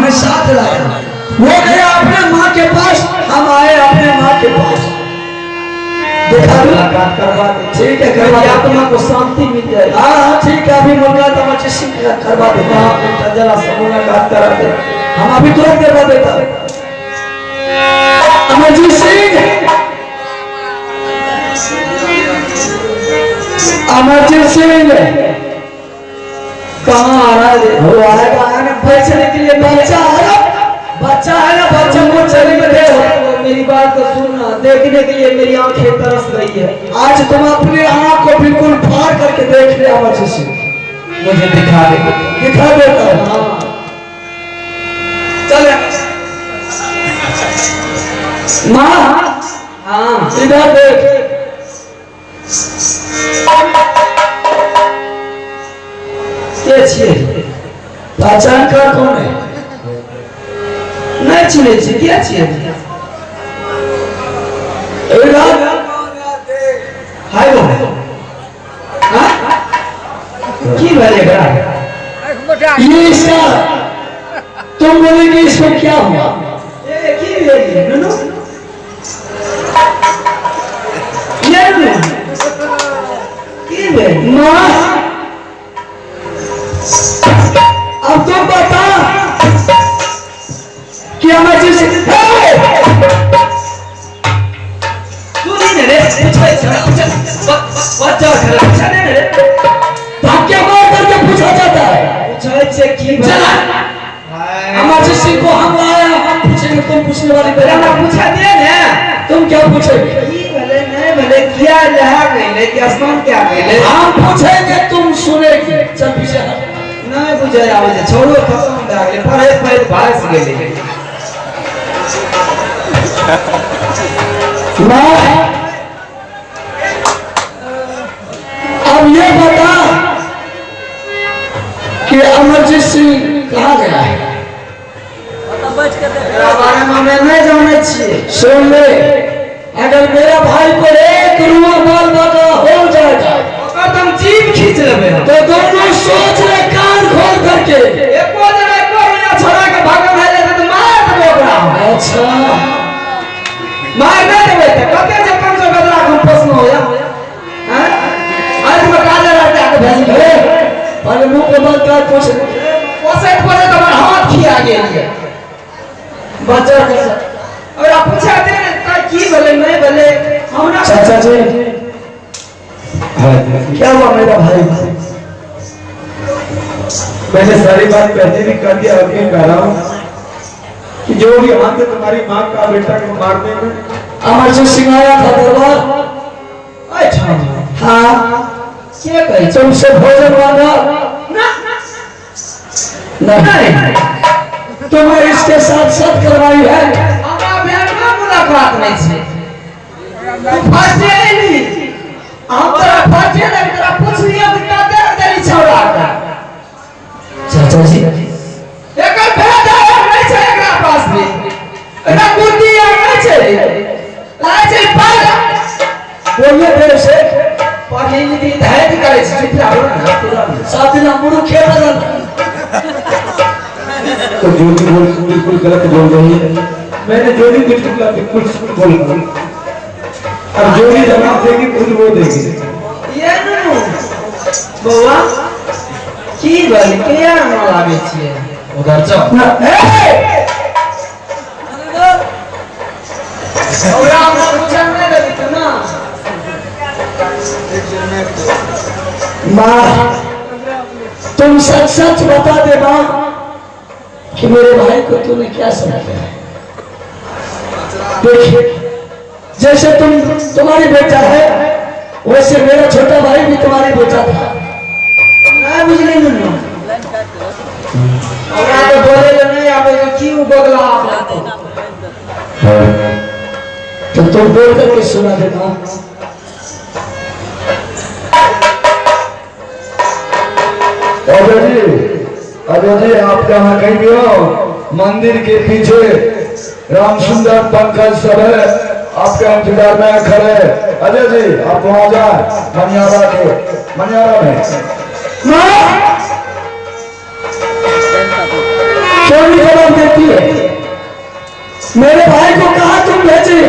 हमने साथ लाया। वो गया अपने माँ के पास, हम आए अपने माँ के पास। देखा, मुलाकात करवा दे। ठीक है, करवा मेरी दे। आत्मा को शांति मिल जाए। हाँ हाँ ठीक है, अभी मुलाकात अमरजीत सिंह के साथ करवा देता हाँ हूँ। बेटा, जरा सा मुलाकात करा दे। हम अभी तुरंत करवा देता हूँ। अमरजीत सिंह, अमरजीत सिंह कहाँ आ रहा है रे? वो आएगा, आएगा बचने के लिए बच्चा है ना, बच्चा है ना, बच्चा को चली में दे। वो मेरी बात को सुनना, देखने के लिए मेरी आंखें तरस रही है। आज तुम अपने आंख को बिल्कुल फाड़ करके देख ले अमरजीत सिंह। मुझे दिखा दे। दिखा देता हूँ। हाँ चले माँ, हाँ इधर देख। के छियै? पहचान कर कौन है? नहि चिन्है छियै, के छियै? इधर हाय गो, हाँ? की भेलै एकरा? ये इसका, तुम बोलेंगे इसको क्या हुआ? ए, की भेलै नुनू? ये नुनू की भेल? माँ, अब तुम बता कि अमरजीत सिंह सुनी ने रे, पूछै छै, पूछै, बच्चा छलै, पूछै ने रे। धक्के मार करके पूछा जाता है। पूछै छै की भेल? चला हाय। अमरजीत सिंह को हम लाए, हम पूछेंगे, तुम पूछने वाली पहिले पहले हमरा पूछै दे ने। तुम क्या पूछेंगे? की भेलै, नहि भेलै, किया लहा गेलै कि आसमान क्या गेलै? हम पूछेंगे, तुम सुनेगी। चल पीछे हट। नहि बुझै आबै छै, छोड़ो, खतम भए गेलै, पढ़ैत पढ़ैत भासि गेलै। माँ, अब ये बता कि अमरजीत सिंह कहाँ गया है? एकरा बारेमे हमे नहि जानै छियै। सुन ले, अगर मेरा भाई को एक रुआ बाल बाका हो जाएगा ओकर तऽ हम जीभ खींच लेबै हम। तो दोनों सोच ले कान खोल करके। एको जना एको रुपया छोड़ा के भागल भए जेतै तऽ मारि देबै ओकरा हम। अच्छा, मारि नहि देबै तऽ कते जे कम से गदरा के हम पोसलहुँ यऽ, हैं? आँखिमे काजर आर दए के भेजलियै। ए, पहले मुंह को बंद कर, पूछ। पोसैत पोसैत हमर हाथ खिया गेल यऽ। बच्चा के ओकरा पूछा दे ने तऽ की भेलै, नहि भेलै, हमरा। चाचा जी, क्या हुआ मेरा भाई? मैंने सारी बात पहले भी कर दिया, अब भी कह रहा हूँ कि जो भी हाथ है तुम्हारी माँ का बेटा को मारने में। अमरजीत सिंह आया था दरबार। अच्छा। हाँ। के कहै छै? तुमसे भोजन मांगा? ना। नहीं, तुमने इसके साथ साथ करवाई है। हमरा बेर मुलाकात नहि छै। तू फर्स्टे अयली, हम तोरा फर्स्टे लग तोरा पुछलियो कि कते देली छौड़ा के। चाचा जी, एकर भेद आर नहि छै एकरा पास भी, एकरा बुद्धि आर नहि छै, लागै छै पागल। बोलिए देर से। पढ़ी लिखी तऽ हेबे करै छै, चुप रहो ने, तुरंत। सात दिन मुरु खेल बदल। तो जो भी बोल बिल्कुल गलत बोल रही है। मैंने जो भी कुछ बोला बिल्कुल बोल रहा हूँ। अब जो भी जवाब देगी खुद वो देगी। ये नुनू बौआ, की भेल? किया हमरा लागै छियै? उधर जाओ। ए! ओकरा हमरा पूछल नहि देबी तू ना। माँ, तुम सच सच बता दे माँ कि मेरे भाई को तूने क्या समझा है? देखिए, जैसे तुम तुम्हारी बेटा है, वैसे मेरा छोटा भाई भी तुम्हारी बेटा था। नहि बुझली नुनू, ओकरा तऽ बोले लए नहि आबै छै, की उ बगला आबै? तो तुम बोल करके सुना दे माँ। अजय जी, अजय जी, आप जहाँ कहीं भी हो, मंदिर के पीछे राम सुंदर पंकज सब है, आपके इंतजार में खड़े। अजय जी, आप वहां जाए, मनियारा के मनियारा में। माँ, क्या क्यों नहीं जवाब देती है? मेरे भाई को कहा तुम भेजे?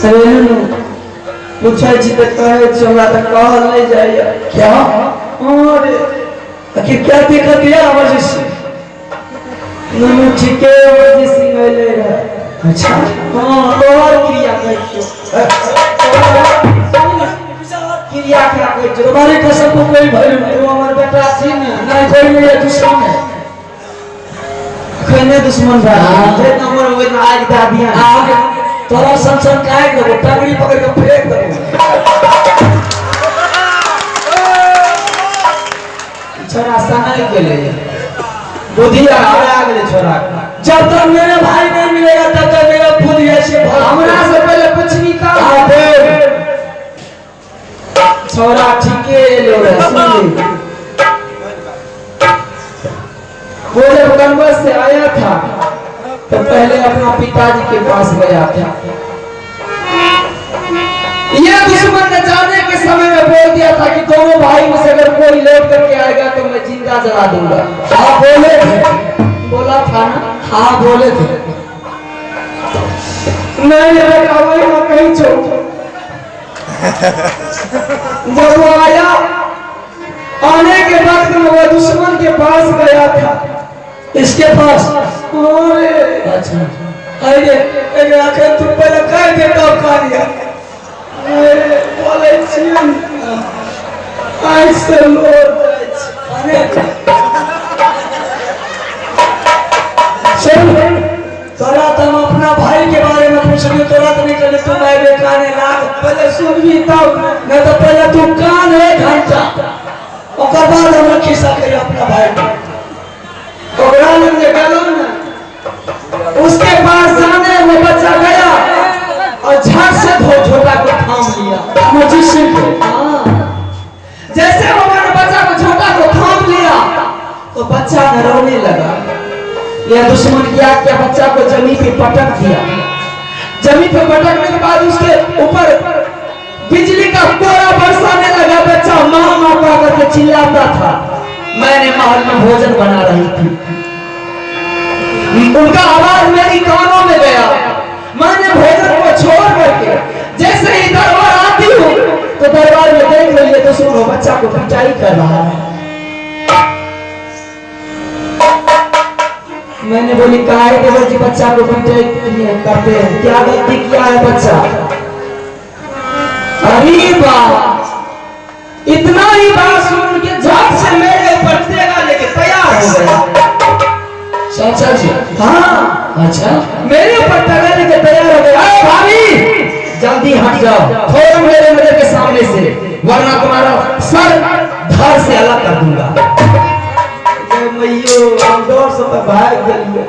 अरे पूछै छी तऽ कहै छी, हमरा तऽ कहल नहि जाइए। क्या? अरे आखिर क्या दिक्कत दिया अमरजीत सिंह? नुनू ठीके अमरजीत सिंह अयलै रहए। अच्छा। हाँ, तोहर क्रिया कहै छियौ, क्रिया क्या कहै छियौ? तुम्हारी कसम को कोई वैल्यू नहीं। तू हमर बेटा छी ने? नहीं, कोई नहीं है, दुश्मन है। खैने दुश्मन भए हाँ। गेल। जे नंबर ओहि में आगि दए दिया। आगे तोरा सन काहे देबो, टंगड़ी पकड़ के फेंक देबो। छोरा सनाइ गेलै, बुद्धि हरा गेलै छोरा के। जब तक मेरा भाई नहीं मिलेगा तब तक मेरा बुद्धि ऐसे भर। हमरा से पहिले पुछबी तब। हाँ, बोल। छोरा ठीके एलो रहे, सुनली? वो जब कनवस से आया था तो पहले अपना पिताजी के पास गया था। ये दुश्मन ने जाने के समय में बोल दिया था कि दोनों भाई में से अगर कोई लौट करके आएगा तो मैं जिंदा जला दूंगा। हाँ बोले थे। बोला था ना? हाँ बोले थे। नहीं बेटा, वही ना कहीं छोड़। जब वो आया, आने के वक्त में वो दुश्मन के पास गया था। इसके पास? अरे अच्छा। अरे अरे आखिर तुम पहले कह देता हो कहानियां। अरे बोले छियै आइ से लोर जाइ छै। अरे सुन, तोरा तो हम अपना भाई के बारे में पूछलियो, तोरा तो नहीं कहलियो तुम आबे काने लाग। पहले सुनबी तब। नहीं तो पहले तू कान एक घंटा, ओकर बाद हमरा खिस्सा कहियो अपना भाई के। ओकरा लग जे गेलहुँ ने, उसके पास जाने वो बच्चा गया और झट से झोटा को थाम लिया। अमरजीत सिंह को? हाँ। जैसे वो मैंने बच्चा को झोटा को थाम लिया तो बच्चा ने रोने लगा। यह दुश्मन क्या किया, बच्चा को जमीन पे पटक दिया। जमीन पे पटकने के बाद उसके ऊपर बिजली का कोहरा बरसाने लगा। बच्चा माँ माँ पा करके चिल्लाता था। मैंने महल में भोजन बना रही थी, उनका आवाज मेरी कानों में गया। मैंने भोजन को छोड़ करके जैसे ही दरबार आती हूँ तो दरबार में देख रही है दुश्मन वो बच्चा को पिटाई कर रहा है। मैंने बोली, काहे देवर जी बच्चा को पिटाई करते हैं, क्या गलती किया है बच्चा? अरे बाप, इतना ही बात सुन के झट से मेरे ऊपर तेगा लेके तैयार हो गया। चाचा जी? हाँ। अच्छा। मेरे ऊपर तेगा लेके तैयार हो गया। अरे भाभी जल्दी हट जाओ, थोड़ा मेरे नजर के सामने से, वरना तुम्हारा सर धड़ से अलग कर दूंगा। मैयो हम दौड़ से तो भाग गेलिए।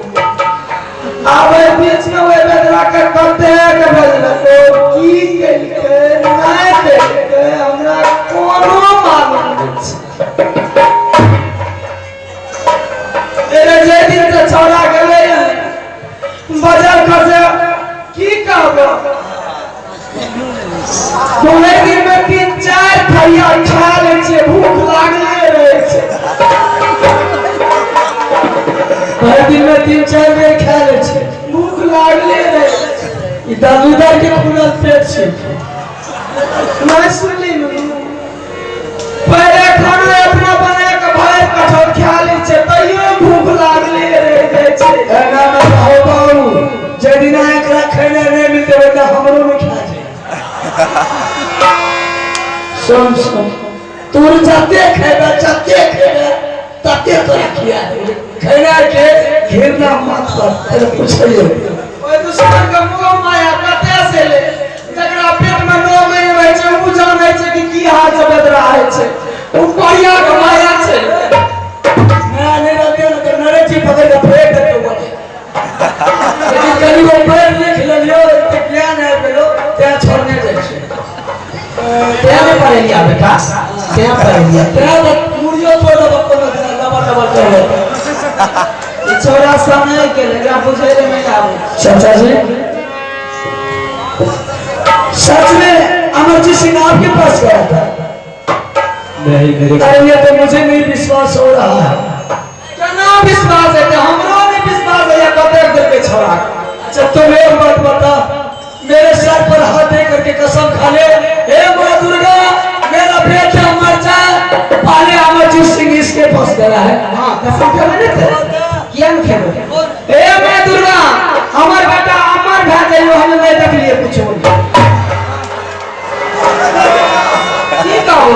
आबे बीच में वही बेदरा के कते के बजल ओ की केलकै नहि केलकै हमरा कोनो मालूम नहि छै। तेरे जे दिन से छौड़ा गेलै बजल खसे की कहबो, भरि दिन में 3-4 थरिया खा लै छियै, भूख लागले रहै छै। भरि दिन में 3-4 बेर खा लै छियै, भूख लागले रहै छै। ई दादूदार के खुलल पेट छै। नहीं सुनली नुनू, पहले खाना अपना बना के भरि कठोर खा लै छै, तैयो भूख लागले रहि जाइ छै। एना में कहू बाबू, जे दिना एकरा खेने नहीं मिलते ओहि दिना हमरो नहीं खा जाए। सुन सुन, तोर जते खेबे जते खेबे तते तोरा खिया देबे। खेना के घिरना मत कर, पहले पूछिए। ओहि दुश्मन के मोह माया कते से ले, जकरा पेट में 9 महीना रहै छै ओ जानै छै कि की हाल से बदरा होइ छै, ओ कोरिया के माया छै। नया नहीं रहते ना तो नरे जी पकड़ के फेंक देते बोले। लेकिन कभी वो पैर लिख लेलियो, तो ज्ञान है गेलो, त्या छोड़ने जाइ छै। तें नहि पढ़ेलिया बेटा, तें पढ़ेलिया। तें तऽ मुड़ियो तोड़ देबो कोनो दिना, लबर लबर करबो। ई छौड़ा समय के ले, एकरा बुझै लए नहि आबै। चाचा जी, सच में अमरजीत सिंह आपके पास गया था? नहीं, मेरे अरे ये तो मुझे नहीं विश्वास हो रहा है। केना विश्वास हेतै? हमरो नहि विश्वास होइए कतेक देलकै छोड़ा। अच्छा तुम एक बात बता, मेरे सर पर हाथ दे करके कसम खा ले, हे माँ दुर्गा मेरा बेटा मर जाए पहले अमरजीत सिंह इसके पास गया है। हाँ कसम खेबै नहि तऽ किया नहि खेबै? हे माँ दुर्गा हमर बेटा अमर भए जाइयो, हम नहि देखलियै कुछो। की कहू?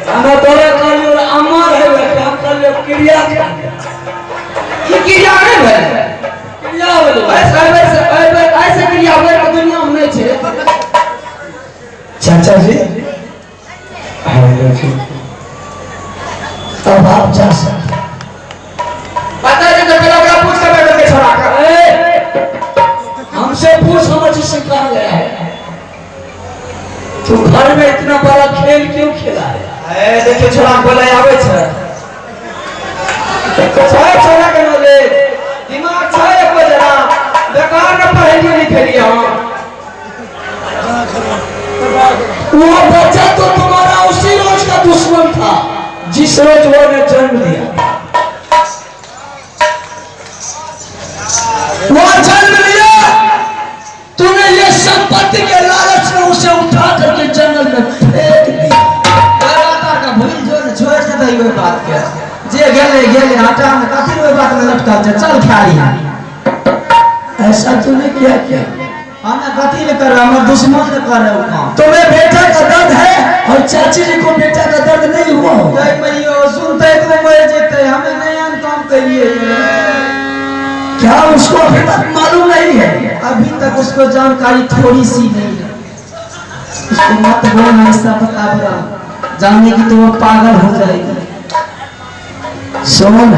हमरा तोरा कहलियो अमर है बेटा, हम कहलियो क्रिया खा। ई क्रिया नहि भेलै? क्रिया भेलै। ऐसे क्रिया भेल तऽ दुनिया में नहि छै। चाचा जी जी अब आप जा सकते। बता दे तो पहले ओकरा पूछ के बैठ के छोड़ा के। हमसे पूछ अमरजीत सिंह कहाँ गया है? तू घर में इतना बड़ा खेल क्यों खेला है? ए देखियो छोड़ा बोले आबै छै। छै छोड़ा के नॉलेज दिमाग छै एको जना, बेकार न पढ़ेलियै लिखेलियै हम। वो बच्चा तो तुम्हारा उसी रोज का दुश्मन था जिस रोज वो ने जन्म दिया। वो जन्म लिया, तूने ये संपत्ति के लालच में उसे उठा करके जंगल में फेंक दिया। का भूल जो ने छोड़ दे दही ओहि बात के, जे गेले गेले हटा ने कथी ओहि बात में लटकल छै, चल खा ली। ऐसा तूने क्या किया? हमें कथी ले कर, हमर दुश्मन ने कर उ काम। तुम्हें बेटा का दर्द है और चाची जी को बेटा का दर्द नहीं हुआ होगा। नहीं भैया सुनते तो मर जेते, हमें नया काम करिए। क्या उसको अभी तक मालूम नहीं है? अभी तक उसको जानकारी थोड़ी सी नहीं है। उसको मत बोलना ऐसा बता रहा, जाने की तो वो पागल हो जाएगी। सुन,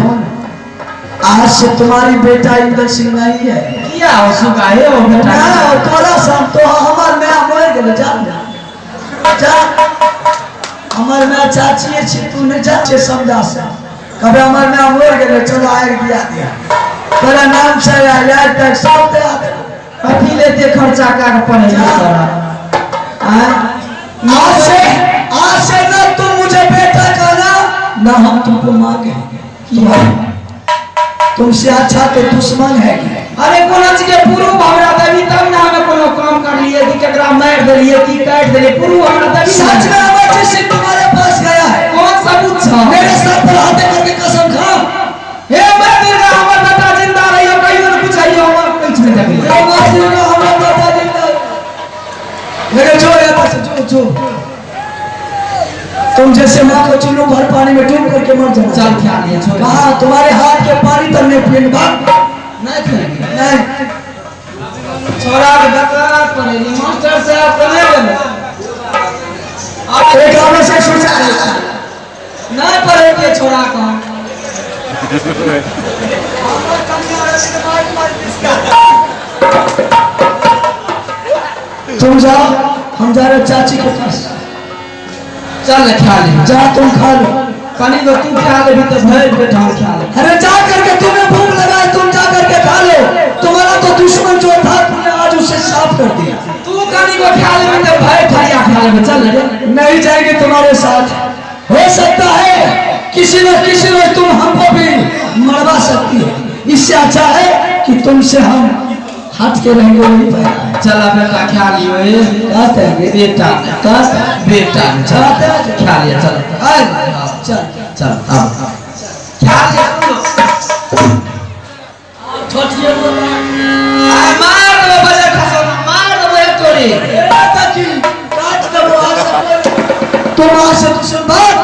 आज से तुम्हारी बेटा इंदर सिंह नहीं है। किया हो सुगा हे वो बेटा? ना तोरा सम तो हमार मैं मर गेल, जा जा हमार मैं चाची छी, तू ने जा छे समझा से कभी हमार मैं मर गेल, चलो आए दिया दिया तोरा नाम से याद तक सब दे दे। कथी लेते खर्चा का के पढ़े तोरा? आज से ना तुम मुझे बेटा कहना ना हम तुमको माँ कहेंगे। तुमसे अच्छा तो दुश्मन है। अरे कोनो चीज के प्रूफ हमरा देबी तब ना हमें कोनो काम कर लिए कि केकरा मार देलिए कि काट देलिए, प्रूफ हमरा देबी। सच में अमरजीत सिंह तुम्हारे पास गया है? कौन सबूत छ? मेरे सर पर हाथ करके कसम खा। हे माँ दुर्गा हमर बेटा जिंदा रहियो, कहियो न पूछियो हमर किछ नहीं देखलिए। हे माँ दुर्गा हमर बेटा जिंदा। मेरे जो यहाँ से जो जो तुम जैसे माँ को चुल्लू भर पानी में डूब करके मर जाओ। चल खा लिए छोड़। कहा तुम्हारे हाथ के पानी तक नहीं पिएंगे। बाप नहीं खेलेंगे। नहीं छोड़ा के बकवास करेली मास्टर साहब कने गेले? एक आवे से सोचा नहीं पढ़े के छोड़ा का। तुम जाओ, हम जा रहे चाची के पास। चल खा ले, जा तुम खा लो। कनी तो तू खा ले भी तो भर पेट हम खा ले। अरे जा करके तुम्हें भूख लगा है, तुम जा करके खा लो। तुम्हारा तो दुश्मन जो था तुमने आज उसे साफ कर दिया। तू कनी को खा ले भी तो भर थारिया खा ले। चल रे, नहीं जाएंगे तुम्हारे साथ। हो सकता है किसी न किसी रोज तुम हमको भी मरवा सकती है। इससे अच्छा है कि तुमसे हम हट के रहेंगे, वही फायदा है। चला बेटा खा लियो। कहते हैं बेटा कहते बेटा चलते हैं। खा लिया, चल चल चल अब खा लिया। मार दो बजे खसो, मार दो एक तोरी। काट दो तुम आज से दुश्मन बात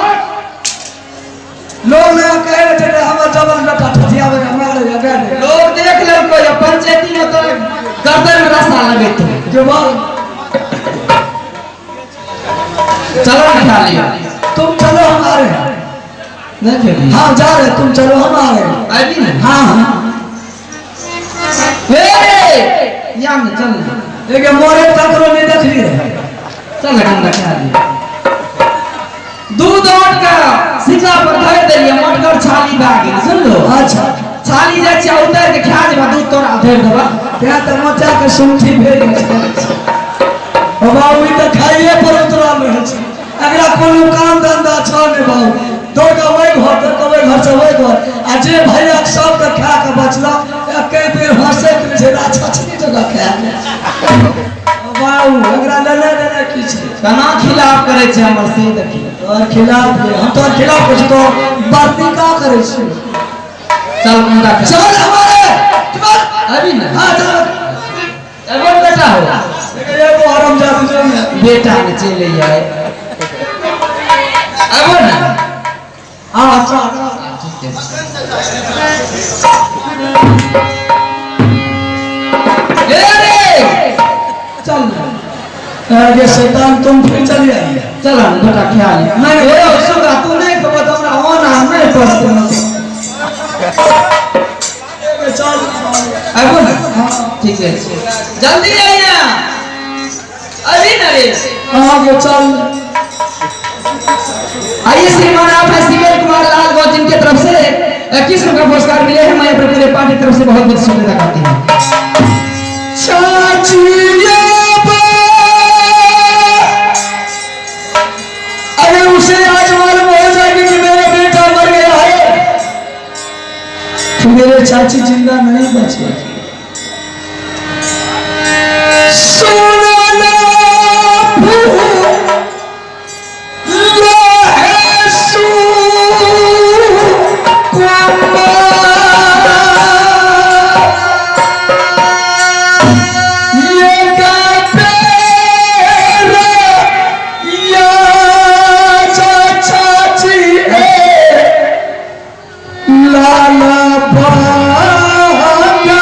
लोग नया कह रहे थे हमार जवान बेटा ठठिया में मारे गए। लोग देख ले कोई पंचायती में तो गर्दन में रस्सा लगे थे। जो बात चलो खा लियो। तुम चलो हम आ रहे हैं। नहीं खेली। हाँ जा रहे, तुम चलो हम आ रहे हैं। अभी नहीं। हाँ हाँ हे या में चल लेकिन मोरे तक रो नहीं देख रही है। चल गंदा खा लियो। दूध औट का सिका पर धर देलिए, मटकर छाली भए गेल। सुन लो। अच्छा छाली जाइ छै उतार के खा जेबा, दूध तोरा धरि देबा। क्या त मचा के सुनठी भेल छै बाबू, ई त खाइए पर उतरल रहै छै। एकरा कोनो काम धंधा छ ने बाबू। दौड़ के ओहि घर, दौड़ के ओहि घर बचबै दुआरे आ जे भैया सबके खा के बचलक एके बेर हंसैत रहै छै राक्षसनी जगह खा ले बाबू एकरा लेने लेने की छै। केना खिलाफ करै छै हमर से देखी। तोहर खिलाफ के हम तोहर खिलाफ करै छी, तो बर्ती का करै छी। चल मुंडा खा। चल हमारे चल। अभी ना। हाँ चल। एगो बेटा हो। एगो हरामजादी जो है। बेटा ने चले आए। अब ना। हाँ चल। ठीक है। ए रे चल। अरे शैतान तुम फिर चले आइए। चल ना बेटा ख्याल। नहीं ए सुगा तू नहीं खबर तो हमरा ओना नहीं पसंद। चल। अब ना। ठीक है जल्दी आइए। अभी नरेश। हाँ वो चल। आइए श्रीमान आप हैं शिवेंद्र कुमार लाल गौर जिनके तरफ से 21 रुपये का पुरस्कार मिले हैं। मैं अपने पूरे पार्टी की तरफ से बहुत बहुत शुक्रिया अदा करती हूँ। चाची अरे उसे आज मालूम हो जाएगी कि मेरा बेटा मर गया है, कि मेरे चाची जिंदा नहीं बचे। लाला बागला।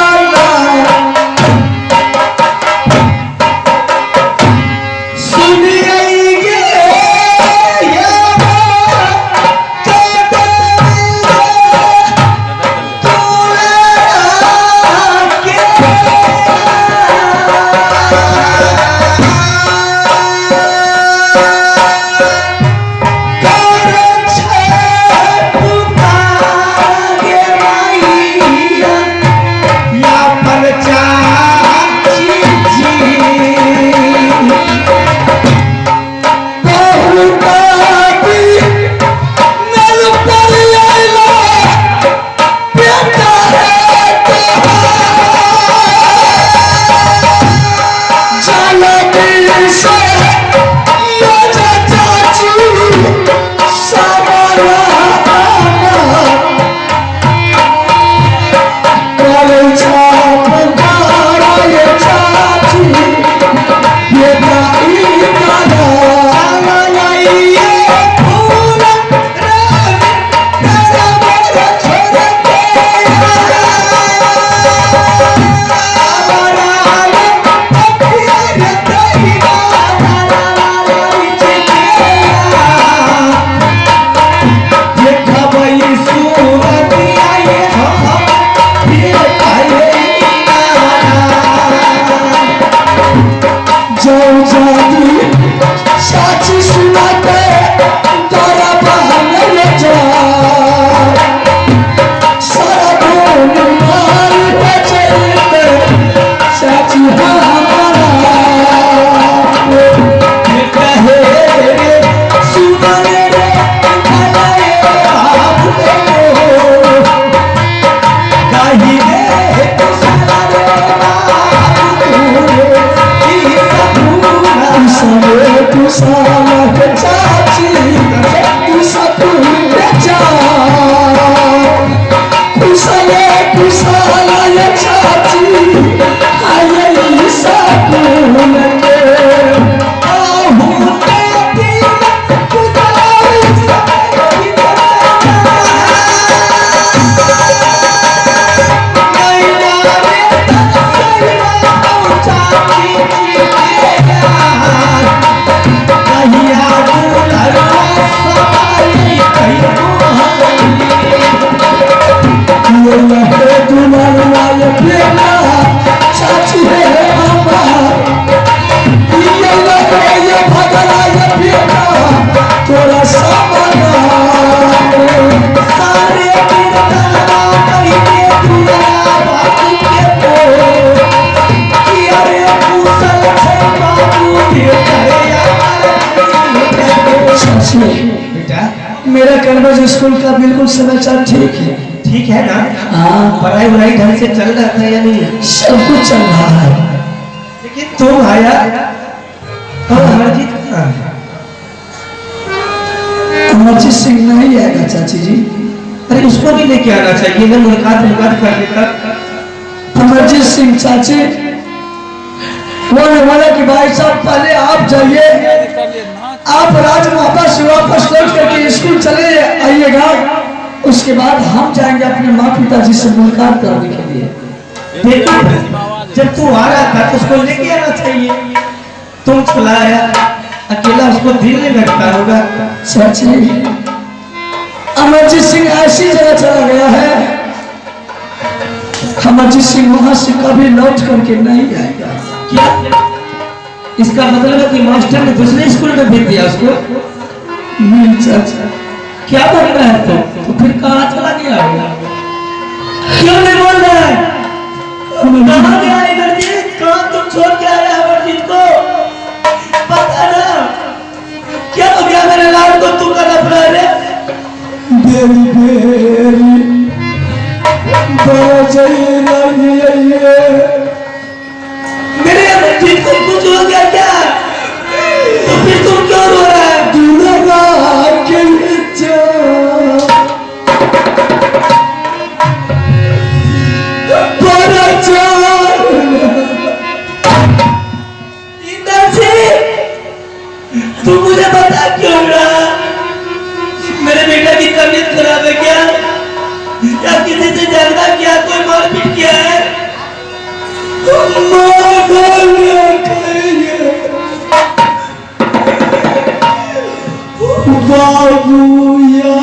पंकज स्कूल का बिल्कुल समाचार ठीक है। ठीक है ना? हाँ। पढ़ाई वढ़ाई ढंग से चल रहा था या नहीं? सब कुछ चल रहा है। लेकिन तुम आया तो अमरजीत कहाँ है? अमरजीत सिंह नहीं आएगा चाची जी। अरे उसको भी लेके आना चाहिए ना, मुलाकात मुलाकात कर लेता। अमरजीत सिंह चाची वो ने बोला कि भाई साहब पहले आप जाइए, आप राजमाता से वापस लौट करके स्कूल चले आइएगा, उसके बाद हम जाएंगे अपने माँ पिताजी से मुलाकात करने के लिए। देखो जब तू आ रहा था तो उसको लेके आना चाहिए, तुम चला आया अकेला, उसको दिल नहीं लगता होगा। चाची अमरजीत सिंह ऐसी जगह चला गया है, अमरजीत सिंह वहां से कभी लौट करके नहीं आएगा। क्या इसका मतलब है कि मास्टर ने दूसरे स्कूल में भेज दिया उसको? नहीं चाचा। क्या बोल रहा है तू? तो फिर कहाँ चला गया होगा? क्यों नहीं बोल रहा है? कहाँ गया अमरजीत? कहाँ तुम छोड़ के आया अमरजीत को? पता ना क्या हो गया मेरे लाल को, तू कर अपना रे बेरी बेरी मेरे अमरजीत को कुछ हो गया क्या? तो फिर तुम क्यों रो रहा है? तू मुझे बता क्यों रहा? मेरे बेटा की तबीयत खराब है क्या? या किसी से झगड़ा किया, कोई मारपीट किया है? बाबूया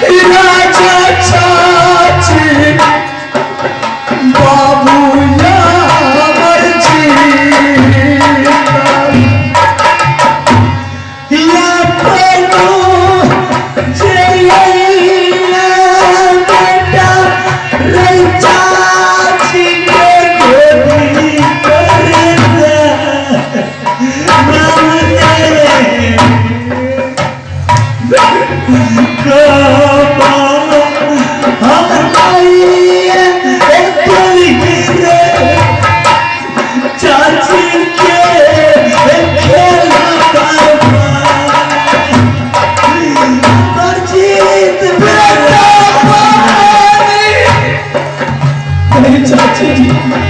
राजा चाची बाबू यावर जी या प्रभु जय बेटा रे चाची के गोदी कर चाची के चाची चाची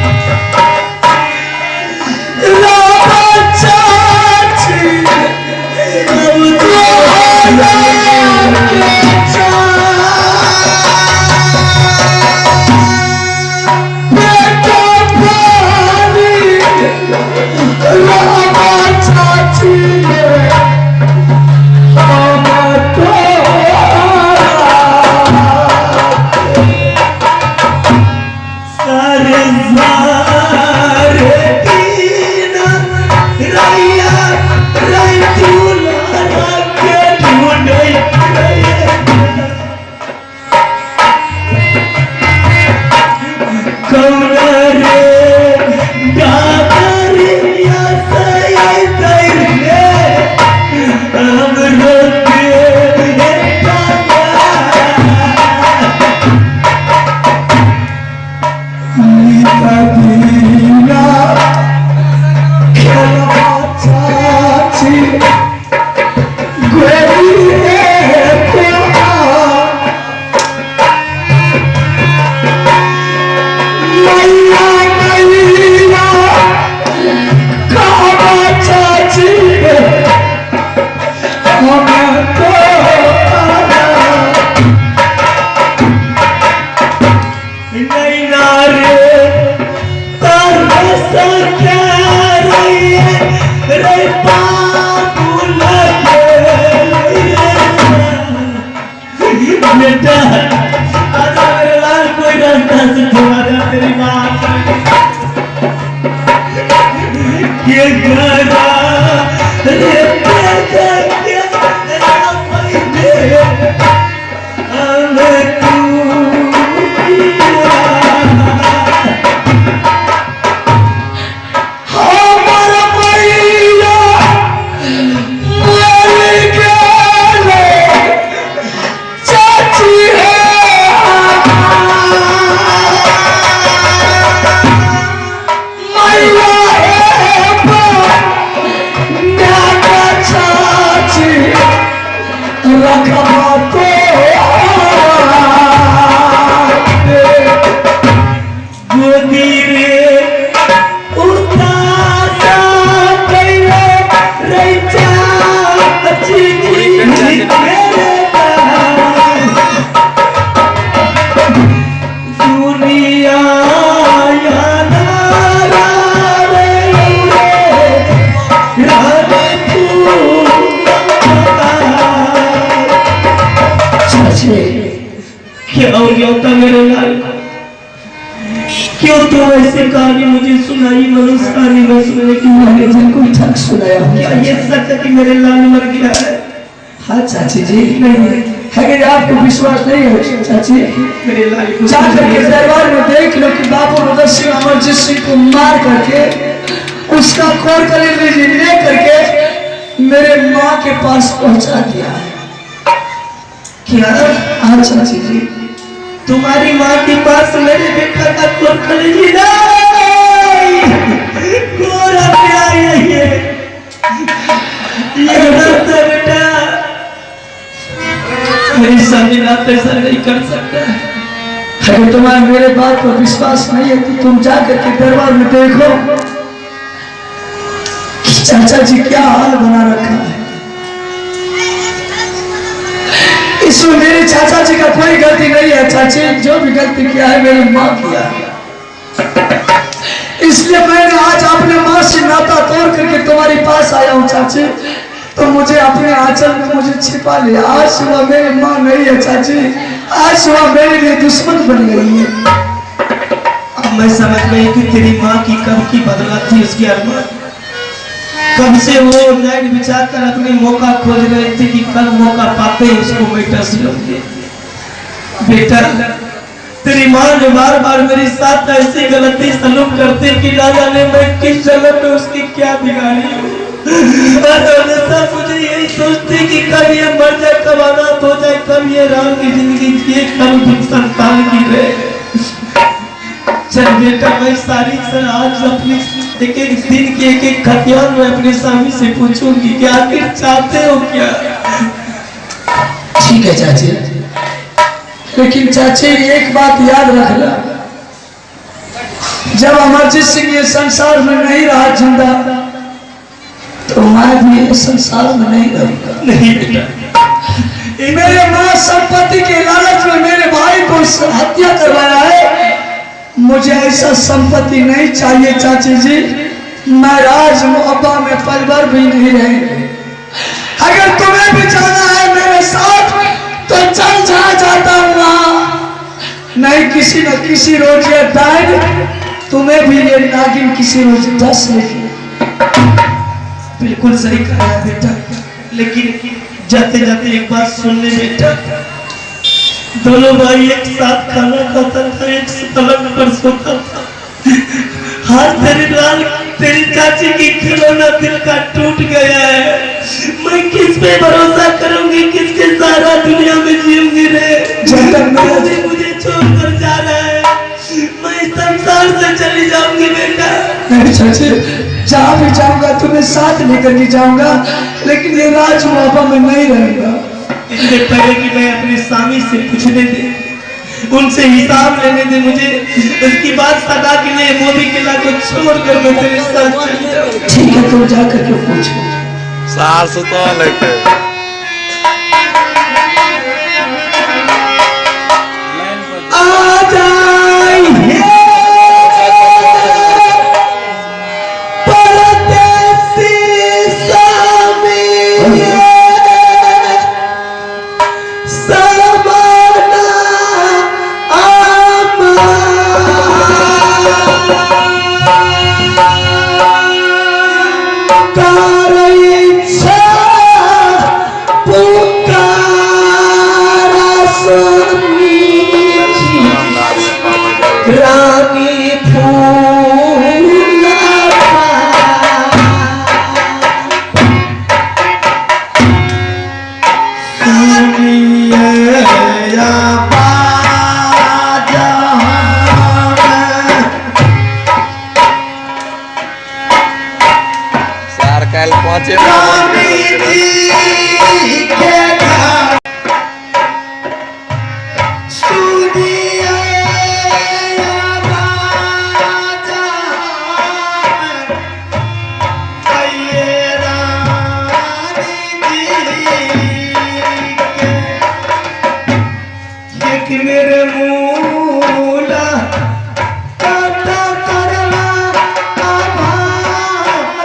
बेटा आजा मेरे लाल, कोई रास्ता से छोड़ा जा तेरी माँ ये गरा रे बेटा क्या हो गया था मेरे लाल? क्यों तो ऐसे कहानी मुझे सुनाई, मनुष्य कहानी में सुनने की मैंने बिल्कुल ठक सुनाया। क्या ये सच है कि मेरे लाल मर गया है? हाँ चाची जी, नहीं है कि आपको विश्वास नहीं है चाची? मेरे लाल को जाकर के दरबार में देख लो कि बाबू रुद्र सिंह अमरजीत सिंह को मार करके उसका कोर कलेजी ले करके मेरे माँ के पास पहुंचा दिया है। क्या? हाँ चाची जी, तुम्हारी माँ के पास मेरे बेटा का कोर कलेजी नहीं, कोरा क्या ये ये बेटा मेरी सामने रात ऐसा नहीं कर सकता। अगर तुम्हारा मेरे बात पर विश्वास नहीं है तो तुम जाकर के दरबार में देखो कि चाचा जी क्या हाल बना रखा है। इसमें मेरे चाचा जी का कोई गलती नहीं है चाची, जो भी गलती किया है मेरी माँ किया है। इसलिए मैंने आज अपने माँ से नाता तोड़ करके तुम्हारे पास आया हूँ चाची, तो मुझे अपने आंचल में मुझे छिपा लिया। आज सुबह मेरी माँ नहीं है चाची, आज सुबह मेरे लिए दुश्मन बन गई है। अब मैं समझ गई कि तेरी माँ की कब की बदला थी, उसकी अरमान कब से वो लाइन बिछा कर अपने मौका खोज रहे थे कि कब मौका पाते ही उसको मैं टस लूंगी। बेटा तेरी माँ ने बार बार मेरे साथ ऐसी गलती सलूक करती कि ना जाने मैं किस जन्म में उसकी क्या बिगाड़ी हूँ। हमेशा मुझे यही सोचती कि कब ये मर जाए, कब अनाथ हो जाए, कब ये राम की जिंदगी जिए, कब दुख संतान की रहे। चल बेटा मैं सारी आज अपनी एक एक दिन की एक एक खतियान में अपने स्वामी से पूछूंगी कि आखिर चाहते हो क्या। ठीक है चाची, लेकिन चाची एक बात याद रखना, जब अमरजीत सिंह ये संसार में नहीं रहा जिंदा तो मैं भी ये संसार में नहीं रहूंगा। नहीं बेटा, मेरे माँ संपत्ति के लालच में मेरे भाई को हत्या करवाया है, मुझे ऐसा संपत्ति नहीं चाहिए चाची जी। मैं राज मुअब्बा में पल भर भी नहीं रहेंगे। अगर तुम्हें भी जाना है मेरे साथ तो चल जा, जाता हूं वहां, नहीं किसी न किसी रोज ये डायन तुम्हें भी ये नागिन किसी रोज डस लेगी। बिल्कुल सही कहा बेटा, लेकिन जाते जाते एक बात सुन ले बेटा, दोनों भाई एक साथ खाना खाता था, एक पलंग पर सोता था। हाथ तेरे लाल तेरी चाची की खिलौना दिल का टूट गया है। मैं किस पे भरोसा करूंगी, किसके सारा दुनिया में जीऊंगी रे। मुझे मुझे छोड़कर जा रहा है, मैं संसार से चली जाऊंगी बेटा। नहीं चाची, जहाँ भी जाऊंगा तुम्हें साथ लेकर के जाऊंगा, लेकिन ये राज मुआबा में नहीं रहूंगा। इससे पहले कि मैं अपने स्वामी से पूछने दे, उनसे हिसाब लेने दे, मुझे उसकी बात सदा के लिए मोदी किला को छोड़कर मैं तेरे साथ चली जाऊंगी। ठीक है, तुम जाकर के पूछो। सास तो लेके आ जाइए परदेसी स्वामी रानी फूला सार काल पहुंचे मेरे मूला काटा करला आभारली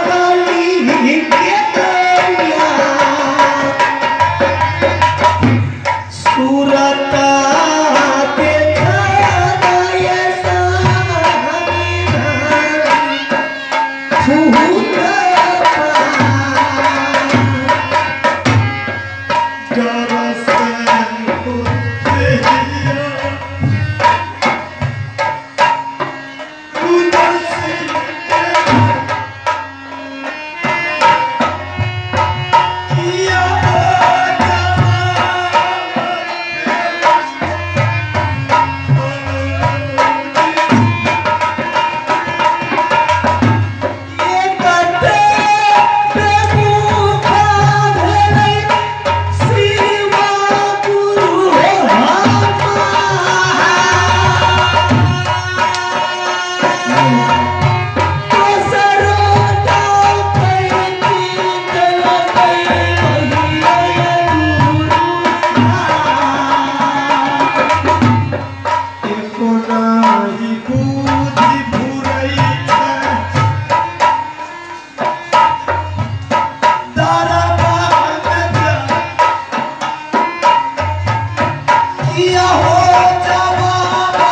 के दरिया सूरता देखा ये सानी फूला किया हो जवाबा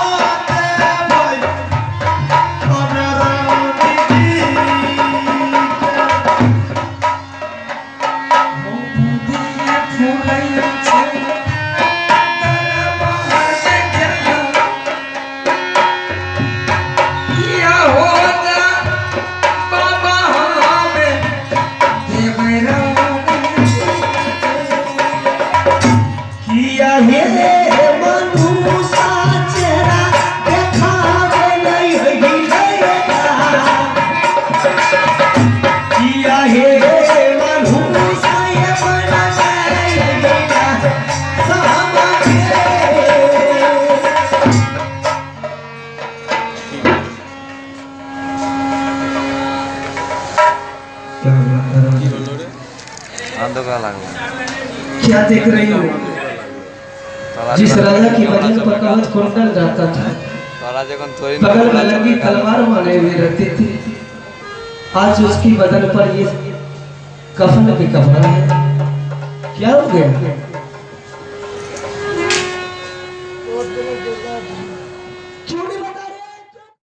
देबै रानी जी। किया हे मनुषा चेहरा देखावे नहीं हिलेगा। किया हे मनुषा ये बना नहीं हिलेगा। सामने। অন্ধকার লাগলো। क्या देख रही हो? তোরা जिस राजा की बदन पर कवच कुंडल जाता था, তোরা যখন তৈরি बगल में लंगी तलवार मारे हुए रहती थी, आज उसकी बदन पर ये कफन के कपड़ा है। क्या हो गया?